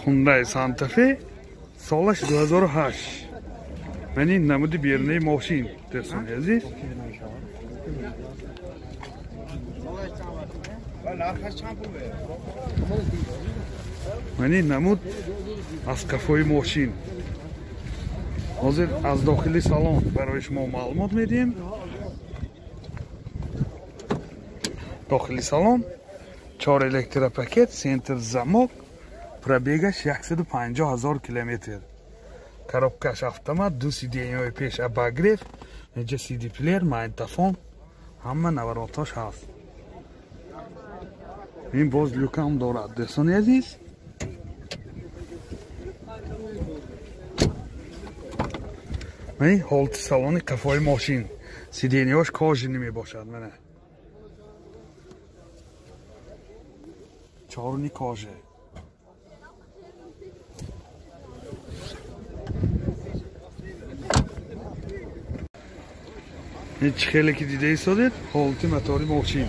Hyundai Santa Fe солаш 2008. Мани намуди берунаи мошин, дӯстони азиз. Мани намуд аз қафои мошин. Ҳозир аз дохили салон барои шумо маълумот медиҳем. Дохили салон 4 электропакет, центр замок, пробегаш 150 000 километр. Коробкаш автомат, ду сиденьяҳои пеш обогрев, инҷа CD плеер, магнитофон, ҳама наворотҳош ҳаст. Ин боз люкам дорад, дӯстони азиз. Мани ҳолати салони қафои мошин, сиденьяҳош кожини мебошад. Мана чорни кожа. Ин чӣ хеле ки дида истодед, ҳолати мотори мошин.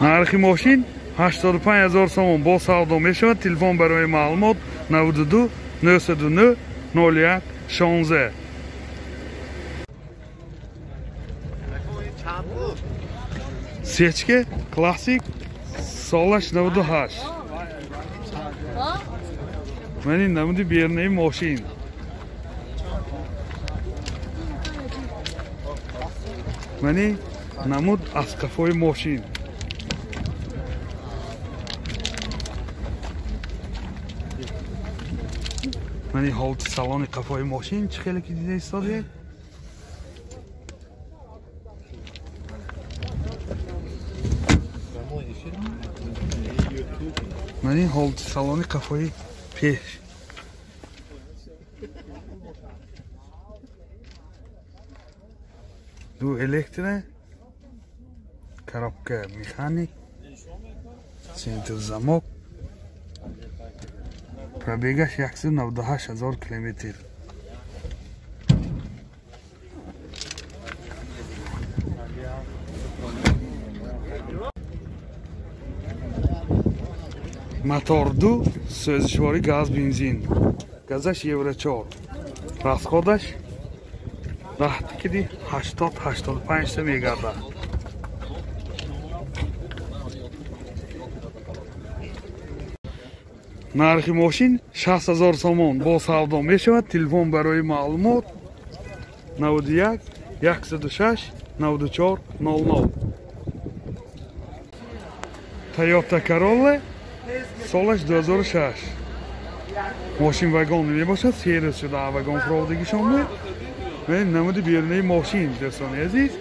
Нархи мошин 85 000 сомон бо савдо мешавад. Телефон барои маълумот 92 909 01 16. Сечке классик солаш 98. Мани намуди берунаи мошин. Мани намуд аз қафои мошин. Мани ҳолати салони қафои мошин чӣ хеле ки дида истодед. Мани ҳолати салони қафои пеш. Ду электро, коробка механик, центр замок, пробегаш 198 000 километр. Мотор 2, сӯзишворӣ газ бензин. Газаш Евро 4. Расходаш 10 80-85 та мегардад. Нархи мошин 60 000 сомон бо савдо мешавад. Телефон барои маълумот 91 106 94 00. Toyota Corolla солаш 2006. Мошин вагон мебошад, сервис шуда вагон фурӯдагишон. Ман намуди берунаи мошин, дӯстони азиз.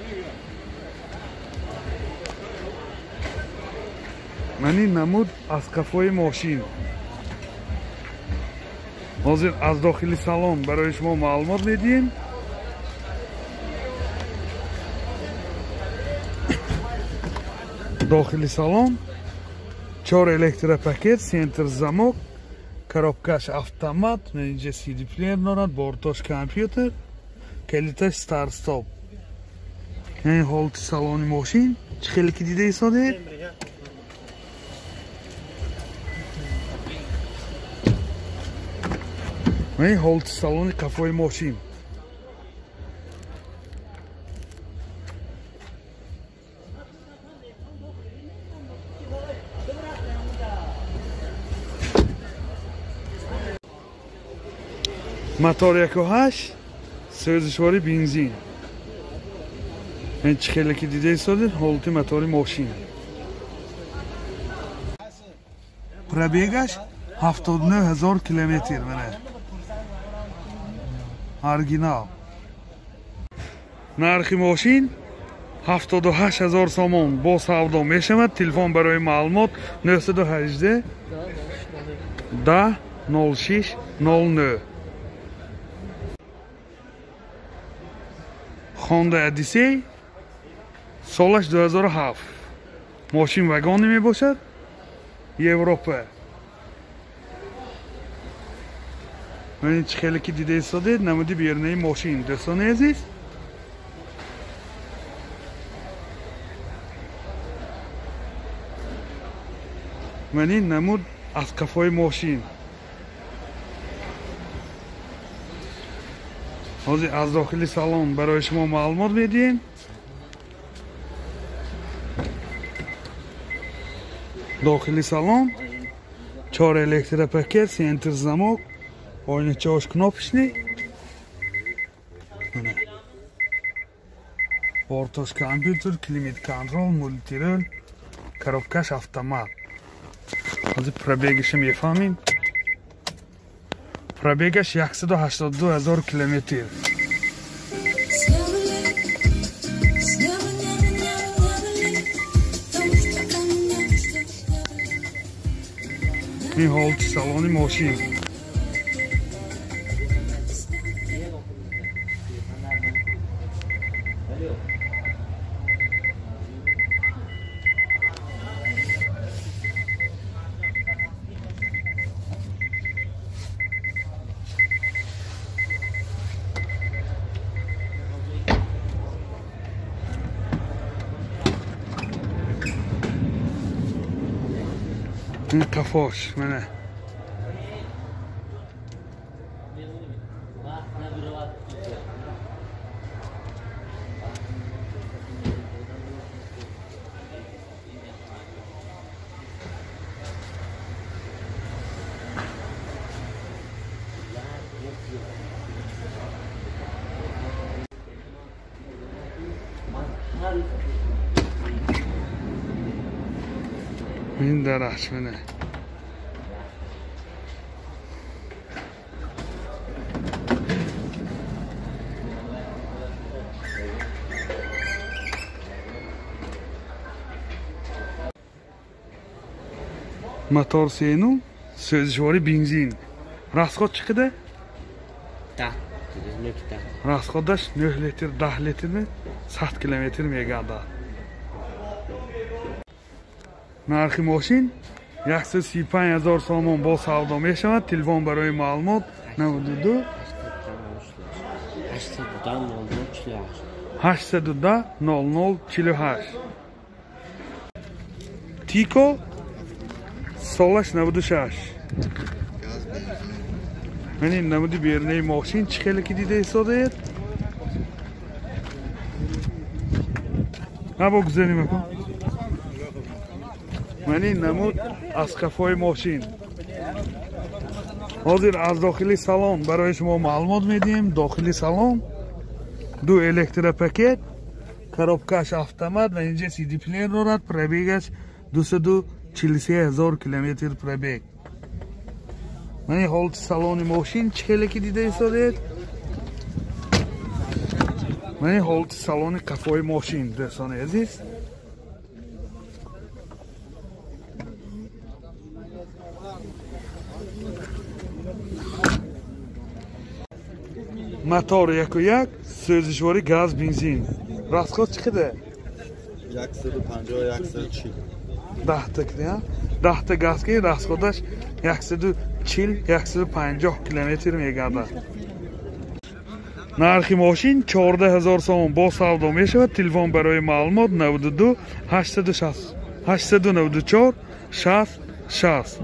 Мани намуд аз қафои мошин. Ҳозир аз дохили салон барои шумо маълумот медиҳем. Дохили салон 4 электропакет, центр замок, коробкаш автомат, инҷа CD плеер дорад, бортош компютер, калиташ старт стоп. Ин ҳолати салони мошин чӣ хеле ки дида истодед. Ин ҳолати салони қафои мошин. Мотор 1.8, сӯзишворӣ бензин. Ин чӣ хеле ки дида истодед, ҳолати мотори мошин. Пробегаш 79 000 километр. Мана оригинал. Нархи мошин 78 000 сомон бо савдо мешавад. Телефон барои маълумот 918 10 06 09. Honda Odyssey солаш 2007. Мошин вагони мебошад, Европа. Ман чӣ хеле ки дида истодед, намуди берунаи мошин, дӯстони азиз. Ман ин намуд аз қафои мошин. Ҳозир аз дохили салон барои шумо маълумот медиҳем. Дохили салон 4 электропакет, центр замок, ойначаҳош кнопочный. Бортош компютер, климат контрол, мультирул, коробкаш автомат. Ҳозир пробегиша мефаҳмем. Пробегаш 182 ҳазор километр. Ин ҳолати салони мошин. Ин қафош мана. Ин дараш мана. Мотор сену, сӯзишвори бензин. Расход чӣ қадар? 10. Расходаш 9 литр, 10 литрни 100 километр мегардад. Нархи мошин 135 ҳазор сомон бо савдо мешавад. Телефон барои маълумот 92 810 00 48. Тико солаш 96. Ман ин намуди берунаи мошин чӣ хеле ки дида истодаед. Набо гузарем акун. Ман ин намуд аз қафои мошин. Ҳозир аз дохили салон барои шумо маълумот медиҳем. Дохили салон ду электропакет, коробкаш автомат ва инҷа CD плеер дорад. Пробегаш 243 ҳазор километр пробег. Ман ин ҳолати салони мошин чӣ хеле ки дида истодед. Ман ин ҳолати салони қафои мошин, дӯстони азиз. Мотор 1.1, сӯзишвори газ, бензин. Расход чӣ қадар? 150 140. 10 та, 10 та газ ки расходаш 140 150 километр мегардад. Нархи мошин 14 ҳазор сомон бо савдо мешавад. Телефон барои маълумот 92 860 894 60 60.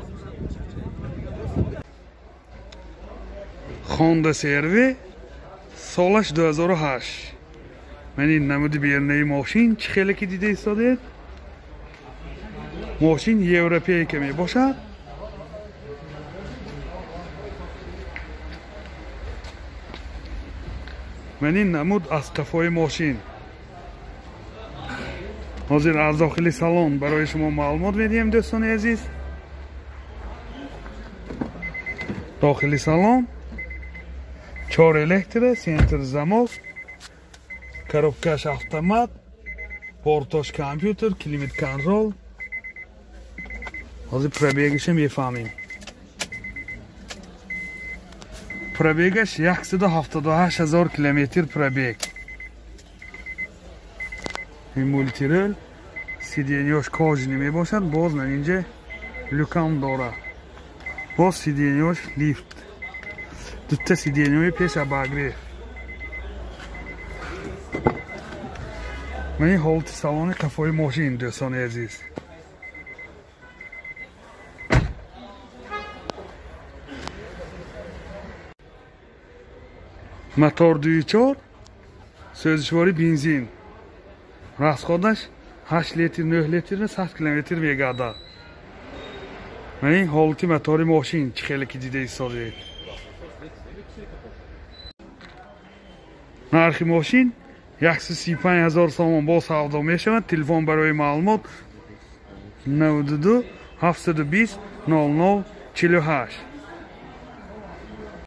Honda CR-V солаш 2008. Ман ин намуди берунаи мошин чӣ хеле ки дида истодед. Мошин европейка мебошад. Ман ин намуд аз қафои мошин. Ҳозир аз дохили салон барои шумо маълумот медиҳем, дӯстони азиз. Дохили салон 4 электро, центр замок, коробкаш автомат, портош компютер, климат контрол. Ҳозир пробегиша мефаҳмем. Пробегаш 178 ҳазор километр пробег. Ин мультирул, сиденьёш кожаный мебошад, боз на инҷа люкам дорад. Боз сиденьёш лифт. Дута сиденьяҳои пеш обогрев. Ман ин ҳолати салони қафои мошин, дӯстони азиз. Мотор 2.4, сӯзишвори бензин. Расходаш 8 литр, 9 литр 100 километр мегардад. Ман ин ҳолати мотори мошин чӣ хеле ки дида истодаед. Нархи мошин 135 000 сомон бо савдо мешавад. Телефон барои маълумот 92 720 00 48.